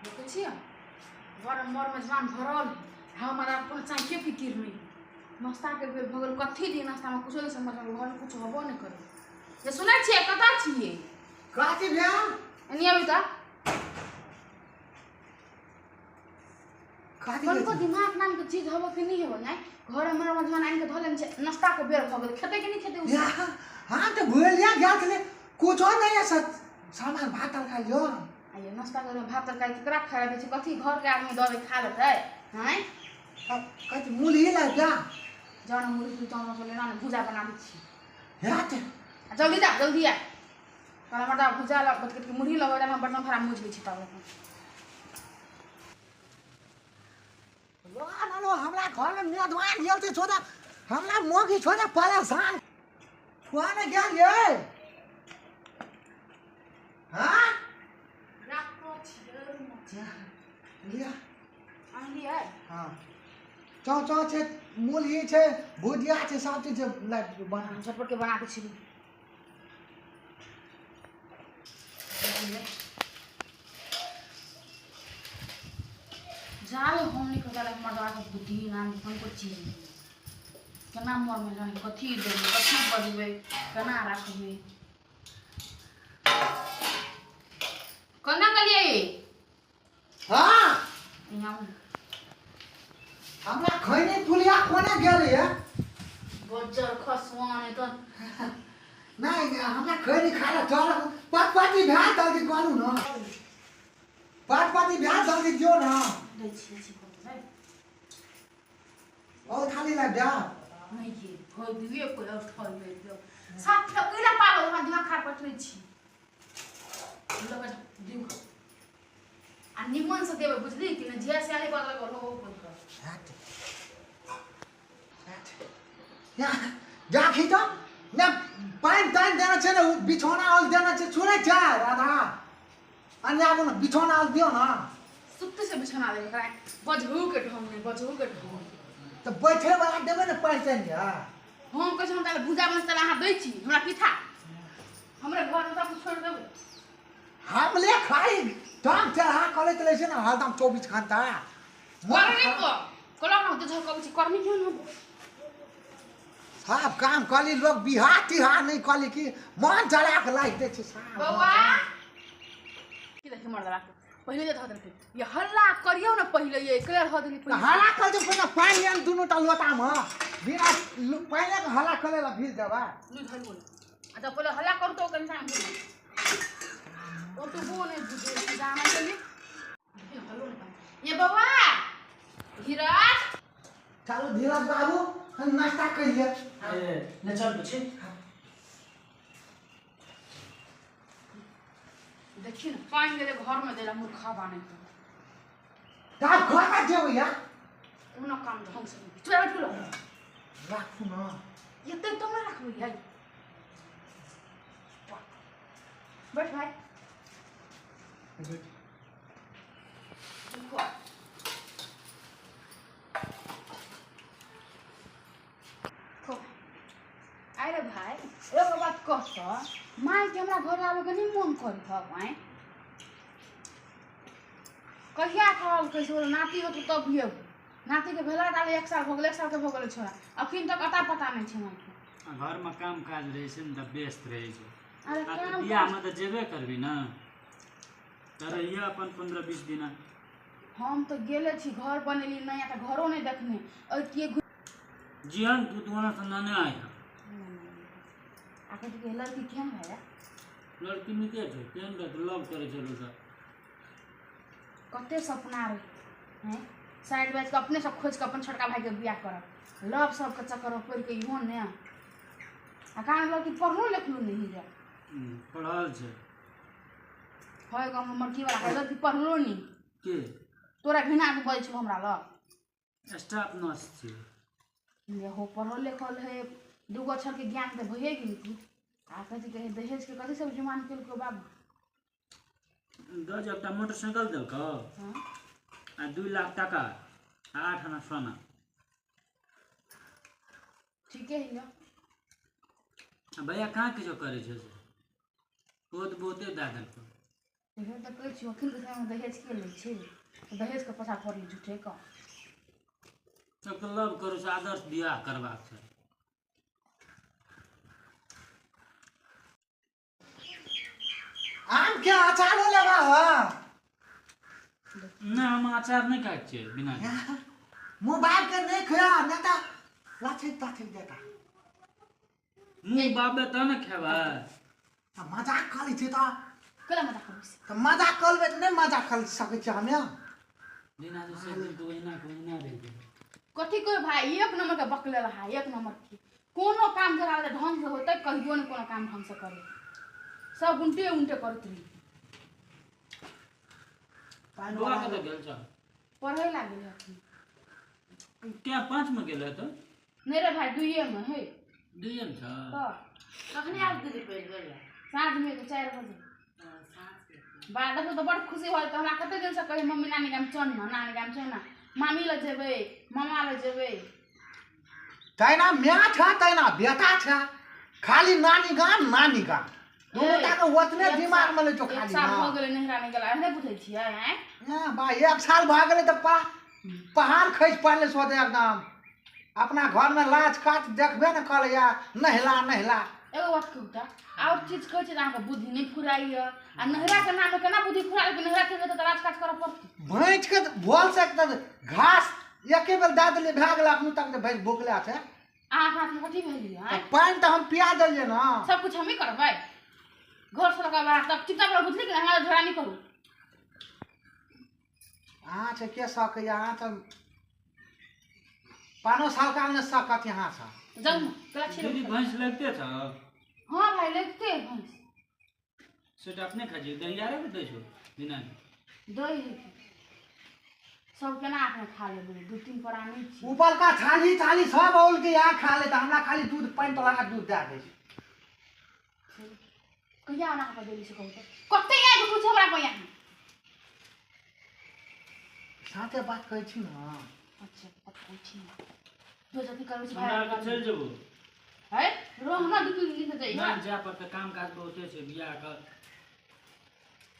देखै छियै घर मर मेजबान भरल हमारा कोनो चाहे फिकिर नहीं। नाश्ता के बेर भऽ गेल, कथी दियै नाश्तामे कुछो नहि समझ में, घरमे कुछ होबो नहि करै। जे सुनै छियै कतऽ छियै? कथी भेल? एनी अभी तऽ कथी? कनको दिमाग नाम के चीज होबो कि नहीं होबो? नहीं घर में मर मेजबान आनि के धऽ लेने छै, नाश्ता के बेर भऽ गेल, खेतै कि नहीं खेतै? या हाँ तो भूल गया छलै, कुछो नहीं है, सामान भात तरकारी यो। आइए नाश्ता के भात तरकारी केकरा खाए दै छै? कथी घर के आदमी दऽ दै खा लेतै? हैं कथी मुरही ला जा जाओ ना मुरही चावल मसाला लेना ना, भुजा बना दै छी। हट जल्दी जा, जल्दी आ। कहला मर्दा भुजा ला बटकट के मुरही लगा हम बर्तन भाड़ा मुझ लै छी तब। लो ना लो, हमरा घर में मेजबान गेल छै, छोड़ा हमरा मोगी छोड़ा परेशान छुआ ने गेल ये। हाँ राखो छियै। लिया आनलियै? हाँ, चौ चौ छै, मुरही छै, भुजिया छै, सब चीज छै, लाइट बना झटपट के बना के छी। जाल हम नहीं पता लग मर्दवा के बुद्धि नाम कोन चीज नहीं, केना मर में जाने कथी देबै, कथी बजबै, केना राखबै, केना गेलियै? हाँ यहाँ हमरा खैनी पुलिया कोने गेल ये? बज्जर खसुआ नहीं तो नहीं, हमरा खैनी खा ले चल, पटपटी भए जल्दी कहलू न, पटपटी भए जल्दी दियो न। दै छियै छी और खाली लग जा नहीं ये हो दिए कोई और थल ले दियो साथ ठकैला पागल हमरा दिमाग खराब करते छी। लगे दिउ आ निमन से देबै, बुझली कि ने? जिया से आने बदल कर हो कोई कर। हट हट, या देखी तो ने, पानि तानि देना छै ने, बिछौना और देना छै, सुनै छै राधा? अन्य आबू ने, बिछौना और दियो ना। सुत्ते से बिछौना देबै करा, बजहू के ढंग नहीं, बजहू के ढंग। तऽ बैठे वाला देबै ने पानि तानि या। हम कहै छी हम ताले भुजा बन ताले अहाँ दै छी हमरा पिठा, हमरे घर में सब कुछ छोड़ देबै। हम ले खाई टांग चढ़ा करैत रहै छै ने हरदम 24 घंटा। करनी को कोला ना होते झकबै छी, करनी क्यों ना? सब काम कली लोग, बिहार तिहार नहीं कली कि मन चढ़ा के लाइक दै छै साफ। बौआ की देखी मर्दवा के पहिले जे धऽ देलकै, ये हल्ला करियौ ने पहिले, ये एकरे धऽ देली पहिले। हल्ला कर दे पहिने, पानि आन दुनू टा लोटामे, बिना पानि के हल्ला करे ला भीज देबै। नहीं धरबो ने, आ जब पहिले हल्ला करू तऽ ओकर इंसान भूल ओतबो नहि बुझै जाना चली हल्लो नहीं। ये बौआ धीरज, चलू धीरज बाबू, हम नाश्ता करिए। ने चल पूछे देखिए ना पानि देले घर में देला मूर्खा बाने तो तब घर में जेबै या कोनो काम ढंग से नहीं। चुप बैठू लो। राखू न। एते तो ना राखबै है, बैठ भाई। देखो। अरे भाई एगो बात कह तऽ, माय के हमरा घर आबे के नहीं मन करी हौ? आँय कहिया कहल कैसे बोले नाती होतौ तब भी अबू, नाती के भेला तऽ आब 1 साल भऽ गेल, 1 साल के भऽ गेलै छोड़ा, अखन तक अता पता नहीं छै मायके। घरमे काम काज रहै छै ने तऽ व्यस्त रहै छै। अरे आ तऽ काम बियाहमे तऽ जेबे करबी ने, तऽ रहिए अपन 15-20 दिना। हम तऽ गेले छी, घर बनेली नया तऽ घरो नहीं देखने अइतियै। जिहन तू तो से नने आय। आ कथी के लड़की केहन भैया? लड़की नीके छै, केहन रहतै, लव करै छै लोक। कते सपना रहे हैं साइड बाइज के अपने सब खोज के अपन छोटका भाई के बियाह करब, लव सबके चक्कर में पड़ि के इहो ने आ कारण लड़की पढ़लो लिखलो नहीं है। पढ़ल छै। है गाँव हमर की वाला लड़की पढ़लो नहीं। के तोरा घिना के बजै छौ हमरा लग। स्टाफ नर्स छै। ये हो पढ़ल लिखल है, दूगो अक्षर के ज्ञान तऽ भइए गेल की। आ कथी कहै दहेज के कथी सब डिमांड केलको बाबू? दस एकटा मोटरसाइकिल देलकौ हाँ आ 2 लाख टाका आ 8 आना सोना। ठीके है। आ भैया कहाँ किछो करै छै से ओ तऽ बहुते दए देलकौ। इहो तऽ कहै छियौ अखन के समय में दहेज के लै छै, दहेज के पछा पड़ली झूठे के। सबके लव करू छै, आदर्श बियाह करबाक छै। आम के अचार हो लेबा हो। नहि, हम अचार नहि खाइ छियै बिना। मोबाइल के नहीं खया नहीं तो लाछे ताछे देता। मुँह बाबे तब ने खेबै। आ मजाक करै छै तऽ। केला मजाक करै छै? तऽ मजाक करबै तऽ नहि मजाक कर सकै छियै हमे। बिना जे से दिन तऽ ओहिना के ओहिना रहि गेलै। कथी कोई भाई एक नंबर के बकलेल है, एक नंबर के। कोनो काम जरा ढंग से होतै कहियो ने कोनो काम ढंग से करे, सब उल्टे उल्टे करैत रही। बौआ कतऽ गेल छौ? पढ़ै लागल हखन। क्या 5 में गेल तऽ? नहीं रे भाई 2 में है। 2 में छौ? तऽ कखने आबि गेली पढ़ि गेल? साँझ में तो 4 बजे। साँझ के। बाद देखो तो बड़ खुशी होल। तऽ हमरा कते दिन से कही मम्मी नानी गाम चल न, नानी गाम चल न, मामी लग जेबै, मामा लग जेबै। तैना माय छ तैना बेटा छ, खाली नानी गाम नानी गाम दुनू टा के ओतने दिमाग में लै छौ एक खाली। साल भऽ गेलै नहिरा नहि गेला, एहने बुझै छियै आँय? हाँ भाई 1 साल भऽ गेलै तऽ पहाड़ खसि पड़लै सोते एकदम। अपना घर में लाज काट देखबे ने करैया, नहिला नहिला। एगो बात कहू तऽ आओर चीज कहै छै तऽ अहाँके बुद्धि नहि फुराइया, आ नहिरा के नाम केना बुद्धि फुरा लेबै? नहिरा चलि जेतै तऽ राज काज करऽ पड़तै। भैंस के भोल से तऽ घास एके बेर दए देलियै भए गेलै, अखन तक जे भैंस भुखले छै। अहाँके हाथमे कथी भेलियै आँय? पानि तऽ हम पिया देलियै ने। सब कुछ हमही करबै घर से लऽ कऽ बाहर तक। चुपचाप रह बुझली कि हमरा झगड़ा नहि करू। अहाँ से के सकैया? अहाँ तऽ 5 साल का नहि सकत यहाँ से। जाउ ने, केला छील दीदी भैंस लगिते छौ? हाँ भाई लगिते है भैंस। से तऽ अपने खाइ छी, दही आरे दै छौ बिना? दही है की सब केना अपने खा लेबै, 2-3 प्राणी छी। ऊपरका छाली छाली सब औल के यहाँ खा ले, तऽ हमरा खाली दूध पानि तऽ लगा दूध दए दै छै। कहिया ओना कऽ देली से कहू तऽ? कते आबि पूछे हमरा पर यहाँ। साथे बात कहै छी ने। अच्छा बात कहै छी ने। बेइज्जती करै छी भाई। हमरा आरके चलि जेबौ। है रोह ना 2-3 दिन से जइहा। नहि जाय पड़तै, काम काज बहुते छै बियाह के।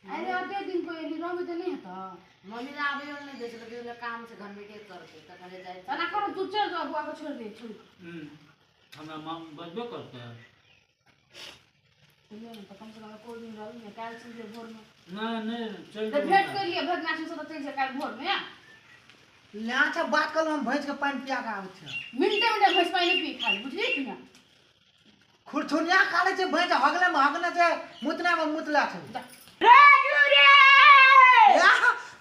अरे अते दिन को एली रहबे तऽ नहि हेतौ। मम्मी ने आबे नहि दै छलै, कहै काम छै घर में के करतै तऽ कहले जाइ छै। एना करू तू चलि जाउ, बौआ के छोड़ि दे, छोड़ि। हमरा माँ बजबे करतै। कहियो ने तऽ कम से कम एको दिन रहबी ने, काल्हि चलि जेबै भोर में। नहि नहि चलि तऽ जेबौ। भेंट करि लिअ, भेंट नाची से तऽ चलि जाय काल्हि भोर में। लाछा बात करलहुँ हम भैंस के पानि पिया के आबै छै। मिनटे मिनटे भैंस पानि पी खाली, बुझलियै कि ना? खुरथुनिया खा लै छै भैंस, हगले में हगने छै, मुतने में मुतला छै। राजू रे!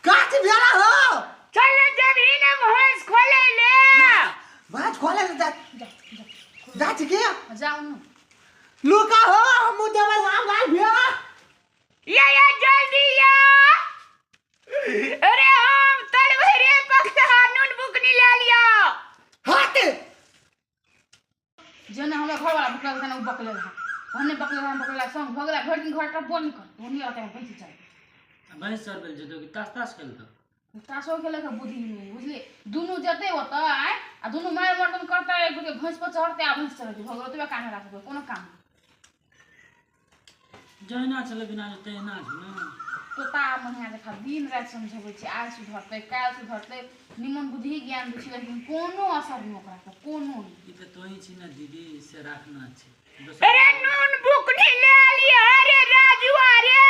काच भेला हो? चल जबही ने भैंस खोले ले। भैंस खोले ले जा। जा छी के? जाउ न। लुका हो, हमहूँ देबै राम लाल भैया। या या जल्दी या। अरे हम तलबै रे पकता नून बुकनी ले लिया। हट। जेने हमरा घरवाला बकला तेना उ बकले रहा, ओहने बकले रहा, बकला संग भऽ गेला भरि दिन घर टपबो नहि करतै, ओहने रहतै भैंस चल। भैंस चरबै लए जेतौ कि तास तास खेलतौ? तासो खेले के बुद्धि नहि बुझलियै, दुनू जेतै ओतऽ आइ आ दुनू मारि मर्दन करतै, एक गोटे भैंस पर चढ़तै आ भैंस चढ़तै, भऽ गेल ओतबे काम हमरा सबके, कोनो काम नहि। जहिना छलै बिना तहिना छै ने। तोता मनिया जकाँ दिन राति समझबै छी, आइ सुधरतै काल्हि सुधरतै, निमन बुद्धि ज्ञान दै छी, लेकिन कोनो असर नहि ओकरा पर, कोनो नहि। ई तऽ तोही छी ने दीदी, से राखना छै। अरे नून बुकनी ले लिया। अरे राजू अरे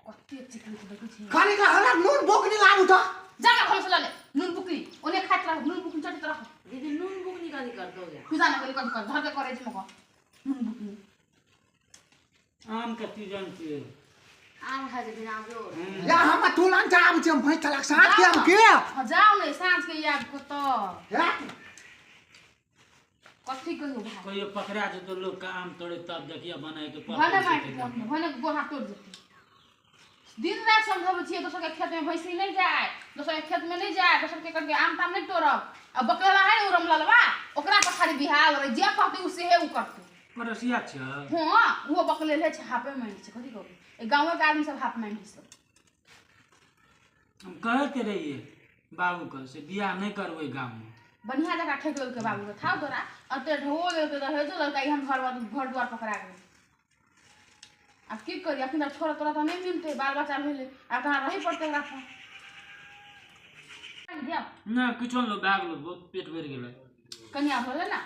कते चिकन छै देखै छी। खाली का हमरा नून बुकनी लाबू तऽ। जा ना घर से लऽ ले नून बुकनी, ओने खाइत रह नून बुकनी चटैत रह। दीदी नून बुकनी कथी करतौ गे? खुजा ना करी कथी कर धर के करै छै मको नून बुकनी। आम के सीजन छै। आम खाइ छै बिना आम के। या हम तुरंत आबै छी, हम भैंस चलाक साँझ के हम के? हाँ जाउ ने साँझ के आबि कऽ तऽ। कथी कहियौ भाई? कहियो पकड़ा जेतौ लोक के आम तोड़े तब देखिए बनाए के भने माटि पहुँचने, भने गोहा तोड़ि जेतै। दिन राति समझबै छियै दोसर के खेत में भैंसी नहि जाय, दोसर के खेत में नहि जाय, दोसर के करके आम ताम नहि तोड़ब। आ बकलेला है ने ओ रमललवा, ओकरा पर खाली बिहार रहै, जे कहतै ओ सेहे ओ करतै। पड़ोसिया छै? हाँ ओहो बकलेले छै, हाफे माइंड छै, कथी कहबै, ए गाँवे के आदमी सब हाफ माइंड छै। हम कहैत रहियै बाबू के से बियाह नहि करबै गाँव में। बढ़िया जगह ठेक लेलकै बाबू के, थाउ तोरा अते ढो लेलकै दहेजो लेलकै, एहन घर दुआर पकड़ा गेलै। आ आब की करी अखन तऽ छोड़ा तोरा तऽ नहि मिलतै बाल बच्चा भेलै आब तऽ रहै पड़तै एकरा पर। नहि किछो नहि भए गेलो, बहुत पेट भरि गेलै। कनिया भऽ गेल ने।